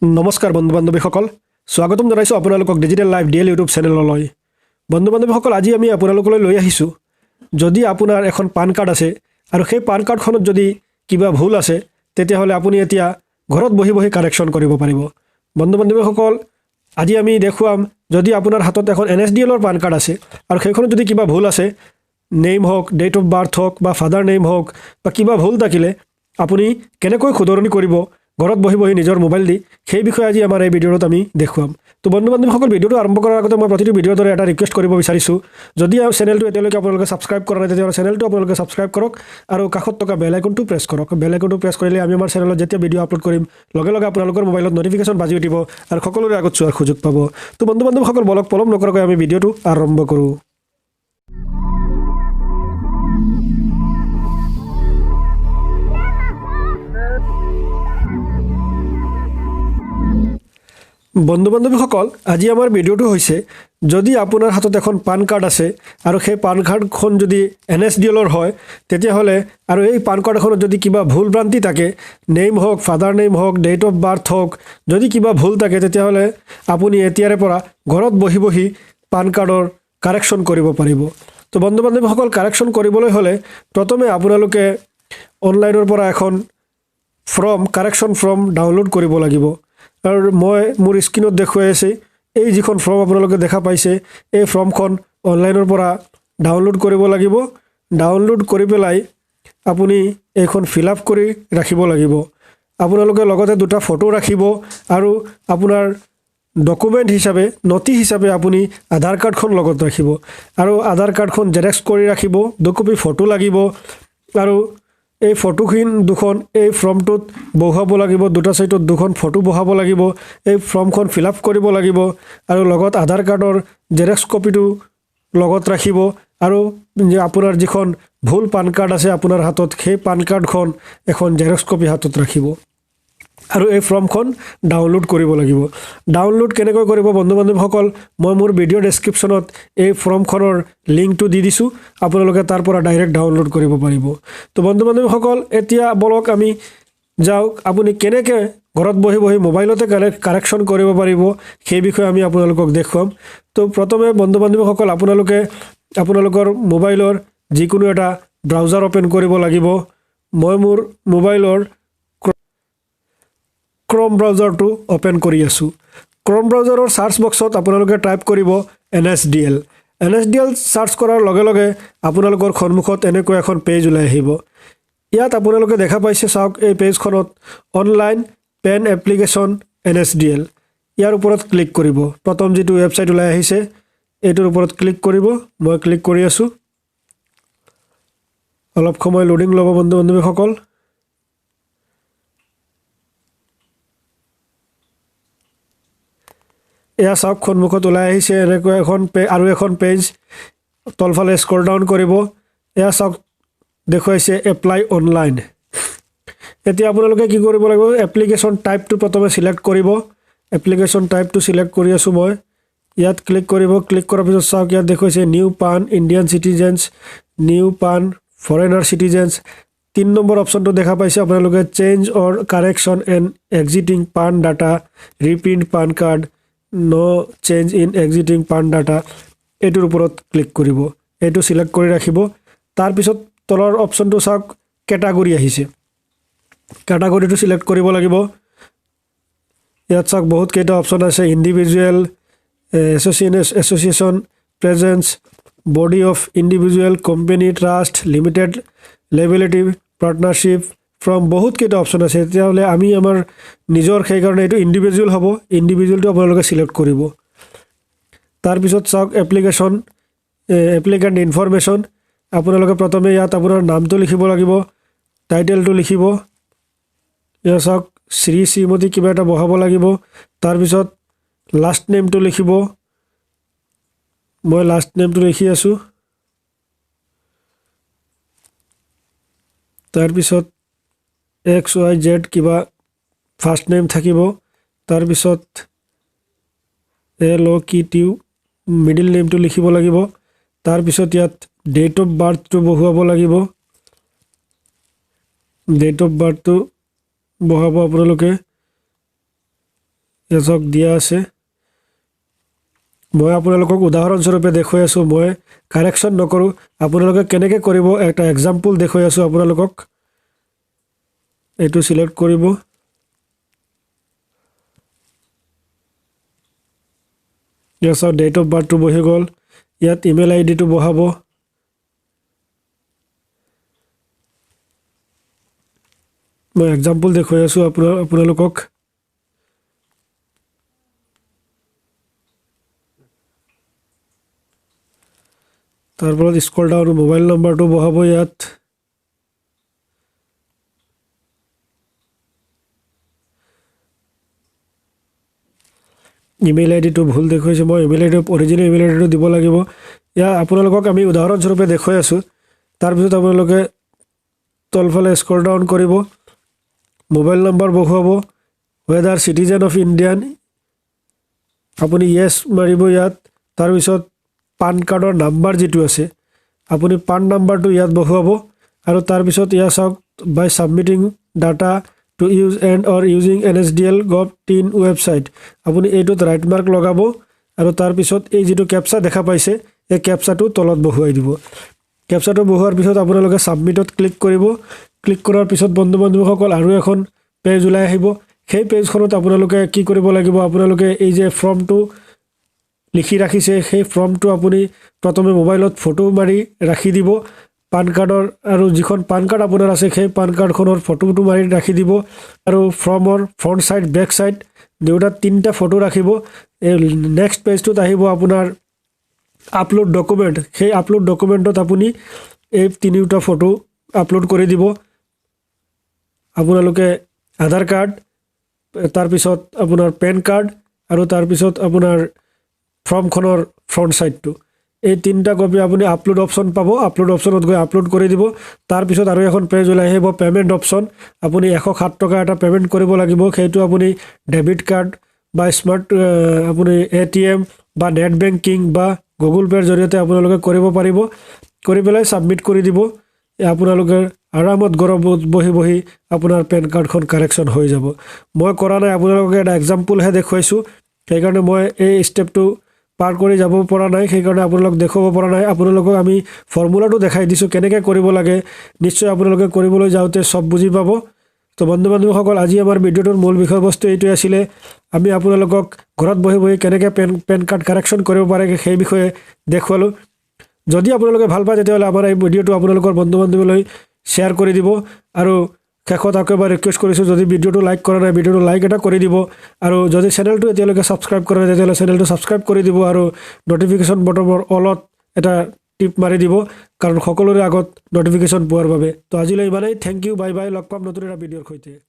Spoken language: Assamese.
নমস্কাৰ বন্ধু বান্ধৱীসকল, স্বাগতম জনাইছোঁ আপোনালোকক ডিজিটেল লাইভ ডিএল ইউটিউব চেনেললৈ। বন্ধু বান্ধৱীসকল, আজি আমি আপোনালোকলৈ লৈ আহিছোঁ, যদি আপোনাৰ এখন পান কাৰ্ড আছে আৰু সেই পান কাৰ্ডখনত যদি কিবা ভুল আছে, তেতিয়াহ'লে আপুনি এতিয়া ঘৰত বহি বহি কাৰেকশ্যন কৰিব পাৰিব। বন্ধু বান্ধৱীসকল, আজি আমি দেখুৱাম, যদি আপোনাৰ হাতত এখন এন এছ ডি এলৰ পান কাৰ্ড আছে আৰু সেইখনত যদি কিবা ভুল আছে, নেইম হওক, ডেট অফ বাৰ্থ হওক বা ফাদাৰ নেইম হওক বা কিবা ভুল থাকিলে আপুনি কেনেকৈ শুধৰণি কৰিব ঘৰত বহি বহি নিজৰ মোবাইল দি, সেই বিষয়ে আজি আমাৰ এই ভিডিঅ'টোত আমি দেখুৱাম। তো বন্ধু বান্ধৱীসকল, ভিডিঅ'টো আৰম্ভ কৰাৰ আগতে মই প্ৰতিটো ভিডিঅ'ৰ দৰে এটা ৰিকুৱেষ্ট কৰিব বিচাৰিছোঁ, যদি চেনেলটো এতিয়ালৈকে আপোনালোকে ছাবস্ক্ৰাইব কৰা নাই, তেতিয়াহ'লে চেনেলটো আপোনালোকে ছাবস্ক্ৰাইব কৰক আৰু কাষত থকা বেল আইকনটো প্ৰেছ কৰক। বেল আইকনটো প্ৰেছ কৰিলে আমি আমাৰ চেনেলত যেতিয়া ভিডিঅ' আপলোড কৰিম, লগে লগে আপোনালোকৰ মোবাইলত ন'টিফিকেশ্যন বাজি উঠিব আৰু সকলোৰে আগত চোৱাৰ সুযোগ পাব। তো বন্ধু বান্ধৱীসকল, বলক পলম নকৰাকৈ আমি ভিডিঅ'টো আৰম্ভ কৰোঁ। বন্ধু বান্ধৱীসকল, আজি আমাৰ ভিডিঅ'টো হৈছে, যদি আপোনাৰ হাতত এখন পান কাৰ্ড আছে আৰু সেই পান কাৰ্ডখন যদি এন এছ ডি এলৰ হয়, তেতিয়াহ'লে আৰু এই পান কাৰ্ডখনত যদি কিবা ভুল ভ্ৰান্তি থাকে, নেইম হওক, ফাদাৰ নেইম হওক, ডেট অফ বাৰ্থ হওক, যদি কিবা ভুল থাকে, তেতিয়াহ'লে আপুনি এতিয়াৰে পৰা ঘৰত বহি বহি পান কাৰ্ডৰ কাৰেকশ্যন কৰিব পাৰিব। তো বন্ধু বান্ধৱীসকল, কাৰেকশ্যন কৰিবলৈ হ'লে প্ৰথমে আপোনালোকে অনলাইনৰ পৰা এখন ফৰ্ম, কাৰেকশ্যন ফৰ্ম ডাউনলোড কৰিব লাগিব। আৰু মই মোৰ স্ক্ৰীণত দেখুৱাই আছে, এই যিখন ফৰ্ম আপোনালোকে দেখা পাইছে, এই ফৰ্মখন অনলাইনৰ পৰা ডাউনলোড কৰিব লাগিব। ডাউনলোড কৰি পেলাই আপুনি এইখন ফিল আপ কৰি ৰাখিব লাগিব। আপোনালোকে লগতে দুটা ফটো ৰাখিব আৰু আপোনাৰ ডকুমেণ্ট হিচাপে, নথি হিচাপে আপুনি আধাৰ কাৰ্ডখন লগত ৰাখিব আৰু আধাৰ কাৰ্ডখন জেৰক্স কৰি ৰাখিব, দুকপি ফটো লাগিব আৰু এই ফটোখিনি দুখন এই ফৰ্মটোত বহুৱাব লাগিব। দুটা ছাইডত দুখন ফটো বহাব লাগিব। এই ফৰ্মখন ফিল আপ কৰিব লাগিব আৰু লগত আধাৰ কাৰ্ডৰ জেৰক্স কপিটো লগত ৰাখিব আৰু আপোনাৰ যিখন ভুল পান কাৰ্ড আছে আপোনাৰ হাতত, সেই পান কাৰ্ডখন এখন জেৰক্স কপি হাতত ৰাখিব আৰু এই ফৰ্মখন ডাউনলোড কৰিব লাগিব। ডাউনলোড কেনেকৈ কৰিব বন্ধু বান্ধৱীসকল, মই মোৰ ভিডিঅ' ডেছক্ৰিপশ্যনত এই ফৰ্মখনৰ লিংকটো দি দিছোঁ, আপোনালোকে তাৰ পৰা ডাইৰেক্ট ডাউনলোড কৰিব পাৰিব। তো বন্ধু বান্ধৱীসকল, এতিয়া বলক আমি যাওক, আপুনি কেনেকৈ ঘৰত বহি বহি মোবাইলতে কাৰেকশ্যন কৰিব পাৰিব সেই বিষয়ে আমি আপোনালোকক দেখুৱাম। তো প্ৰথমে বন্ধু বান্ধৱীসকল, আপোনালোকে আপোনালোকৰ মোবাইলৰ যিকোনো এটা ব্ৰাউজাৰ অ'পেন কৰিব লাগিব। মই মোৰ মোবাইলৰ ক্ৰম ব্ৰাউজাৰটো অ'পেন কৰি আছোঁ। ক্ৰম ব্ৰাউজাৰৰ চাৰ্চ বক্সত আপোনালোকে টাইপ কৰিব N S D L. N S D L search কৰাৰ লগে লগে আপোনালোকৰ সন্মুখত এনেকৈ এখন পেজ ওলাই আহিব। ইয়াত আপোনালোকে দেখা পাইছে, চাওক এই পেজখনত online PAN application N S D L, ইয়াৰ ওপৰত ক্লিক কৰিব। প্ৰথম যিটো ৱেবছাইট ওলাই আহিছে এইটোৰ ওপৰত ক্লিক কৰিব। মই ক্লিক কৰি আছোঁ। অলপ সময় লোডিং ল'ব বন্ধু বান্ধৱীসকল। এয়া চাওক, সন্মুখত ওলাই আহিছে এনেকৈ এখন আৰু এখন পেজ। তলফালে স্ক্ৰল ডাউন কৰিব। এয়া চাওক, দেখুৱাইছে এপ্লাই অনলাইন। এতিয়া আপোনালোকে কি কৰিব লাগিব, এপ্লিকেশ্যন টাইপটো প্ৰথমে চিলেক্ট কৰিব। এপ্লিকেশ্যন টাইপটো চিলেক্ট কৰি আছোঁ মই। ইয়াত ক্লিক কৰিব। ক্লিক কৰাৰ পিছত চাওক, ইয়াত দেখুৱাইছে new PAN Indian citizens, new PAN foreigner citizens. 3 number অপশ্যনটো দেখা পাইছে আপোনালোকে, change or correction and existing PAN data, reprint PAN card, no change in existing PAN data, এইটোৰ ওপৰত ক্লিক কৰিব। এইটো চিলেক্ট কৰি ৰাখিব। তাৰপিছত তলৰ অপশ্যনটো চাওক, কেটাগৰী আহিছে, কেটাগৰীটো চিলেক্ট কৰিব লাগিব। ইয়াত চাওক বহুত কেইটা অপশ্যন আছে, individual, association, presence, body of individual, company, trust, limited liability, partnership, firm, বহুত কেইটা অপশ্যন আছে। তেতিয়াহ'লে আমি আমাৰ নিজৰ সেইকাৰণে এইটো ইণ্ডিভিজুৱেল হ'ব, ইণ্ডিভিজুৱেলটো আপোনালোকে চিলেক্ট কৰিব। তাৰপিছত চাওক এপ্লিকেশ্যন, এপ্লিকেণ্ট ইনফৰমেশ্যন, আপোনালোকে প্ৰথমে ইয়াত আপোনাৰ নামটো লিখিব লাগিব, টাইটেলটো লিখিব। ইয়াত চাওক শ্ৰী শ্ৰীমতী কিবা এটা বহাব লাগিব। তাৰপিছত লাষ্ট নেমটো লিখিব। মই লাষ্ট নেমটো লিখি আছোঁ। তাৰপিছত এক্স ৱাই জেড কিবা ফাৰ্ষ্ট নেম থাকিব। তাৰপিছত এল অ' কি টিউ মিডিল নেমটো লিখিব লাগিব। তাৰপিছত ইয়াত ডেট অফ বাৰ্থটো বহুৱাব লাগিব। ডেট অফ বাৰ্থটো বহাব আপোনালোকে। ইয়াত দিয়া আছে। মই আপোনালোকক উদাহৰণস্বৰূপে দেখুৱাই আছোঁ, মই কাৰেকশ্যন নকৰোঁ, আপোনালোকে কেনেকৈ কৰিব এটা এক্সাম্পল দেখুৱাই আছোঁ আপোনালোকক। এইটো চিলেক্ট কৰিব, ইয়াত চাওক ডেট অফ বাৰ্থটো বহি গ'ল। ইয়াত ইমেইল আই ডিটো বহাব। মই এক্সাম্পল দেখুৱাই আছোঁ আপোনালোকক। তাৰপৰত স্ক্ৰল ডাউন মোবাইল নম্বৰটো বহাব ইয়াত। ইমেইল আই ডিটো ভুল দেখুৱাইছে, মই email I D original email আই ডিটো দিব লাগিব। ইয়াত আপোনালোকক আমি উদাহৰণস্বৰূপে দেখুৱাই আছোঁ। তাৰপিছত আপোনালোকে তলফালে স্ক্ৰল ডাউন কৰিব, মোবাইল নম্বৰ বহুৱাব, ৱেডাৰ চিটিজেন অফ ইণ্ডিয়ান আপুনি য়েছ মাৰিব ইয়াত। তাৰপিছত পান কাৰ্ডৰ নাম্বাৰ যিটো আছে আপুনি পান নাম্বাৰটো ইয়াত বহুৱাব। আৰু তাৰপিছত ইয়াত চাওক by submitting data to use and or using NSDL gov in website, আপুনি এইটোত ৰাইট মাৰ্ক লগাব। আৰু তাৰপিছত এই যিটো কেপচা দেখা পাইছে এই কেপচাটো তলত বহুৱাই দিব। কেপচাটো বহুৱাৰ পিছত আপোনালোকে ছাবমিটত ক্লিক কৰিব। ক্লিক কৰাৰ পিছত বন্ধু বান্ধৱীসকল আৰু এখন পেজ ওলাই আহিব। সেই পেজখনত আপোনালোকে কি কৰিব লাগিব, আপোনালোকে এই যে ফৰ্মটো লিখি ৰাখিছে সেই ফৰ্মটো আপুনি প্ৰথমে মোবাইলত ফটো মাৰি ৰাখি দিব। পান কাৰ্ডৰ আৰু যিখন পান কাৰ্ড আপোনাৰ আছে সেই পান কাৰ্ডখনৰ ফটোটো মাৰি ৰাখি দিব। আৰু ফৰ্মৰ ফ্ৰণ্ট ছাইড বেক ছাইড দুয়োটা তিনিটা ফটো ৰাখিব। এই নেক্সট পেজটোত আহিব আপোনাৰ আপলোড ডকুমেণ্ট। সেই আপলোড ডকুমেণ্টত আপুনি এই তিনিওটা ফটো আপলোড কৰি দিব। আপোনালোকে আধাৰ কাৰ্ড, তাৰপিছত আপোনাৰ পেন কাৰ্ড আৰু তাৰপিছত আপোনাৰ ফৰ্মখনৰ ফ্ৰণ্ট ছাইডটো, এই তিনিটা কপি আপুনি আপলোড অপশ্যন পাব। আপলোড অপশ্যনত গৈ আপলোড কৰি দিব। তাৰপিছত আৰু এখন পেজ ওলাই আহিব পে'মেণ্ট অপশ্যন। আপুনি 107 টকা এটা পে'মেণ্ট কৰিব লাগিব। সেইটো আপুনি ডেবিট কাৰ্ড বা স্মাৰ্ট আপুনি ATM বা নেট বেংকিং বা গুগল পে'ৰ জৰিয়তে আপোনালোকে কৰিব পাৰিব। কৰি পেলাই ছাবমিট কৰি দিব। আপোনালোকে আৰামত ঘৰত বহি বহি আপোনাৰ পেন কাৰ্ডখন কাৰেকশ্যন হৈ যাব। মই কৰা নাই, আপোনালোকে এটা এক্সাম্পলহে দেখুৱাইছোঁ, সেইকাৰণে মই এই ষ্টেপটো পাৰ কৰি যাব পৰা নাই, সেইকাৰণে আপোনালোক দেখুৱাব পৰা নাই। আপোনালোকক আমি ফৰ্মুলাটো দেখাই দিছোঁ কেনেকৈ কৰিব লাগে। নিশ্চয় আপোনালোকে কৰিবলৈ যাওঁতে চব বুজি পাব। তো বন্ধু বান্ধৱীসকল, আজি আমাৰ ভিডিঅ'টোৰ মূল বিষয়বস্তু এইটোৱে আছিলে। আমি আপোনালোকক ঘৰত বহি বহি কেনেকৈ পেন কাৰ্ড কাৰেকশ্যন কৰিব পাৰে সেই বিষয়ে দেখুৱালোঁ। যদি আপোনালোকে ভাল পায় তেতিয়াহ'লে আমাৰ এই ভিডিঅ'টো আপোনালোকৰ বন্ধু বান্ধৱীলৈ শ্বেয়াৰ কৰি দিব। আৰু শেষত আকৌ এবাৰ ৰিকুৱেষ্ট কৰিছোঁ, যদি ভিডিঅ'টো লাইক কৰা নাই ভিডিঅ'টো লাইক এটা কৰি দিব। আৰু যদি চেনেলটো এতিয়ালৈকে ছাবস্ক্ৰাইব কৰা নাই তেতিয়াহ'লে চেনেলটো ছাবস্ক্ৰাইব কৰি দিব আৰু ন'টিফিকেশ্যন বটমৰ অলত এটা টিপ মাৰি দিব, কাৰণ সকলোৰে আগত ন'টিফিকেশ্যন পোৱাৰ বাবে। তো আজিলৈ ইমানেই। Thank you, bye bye. লগ পাম নতুন এটা ভিডিঅ'ৰ সৈতে।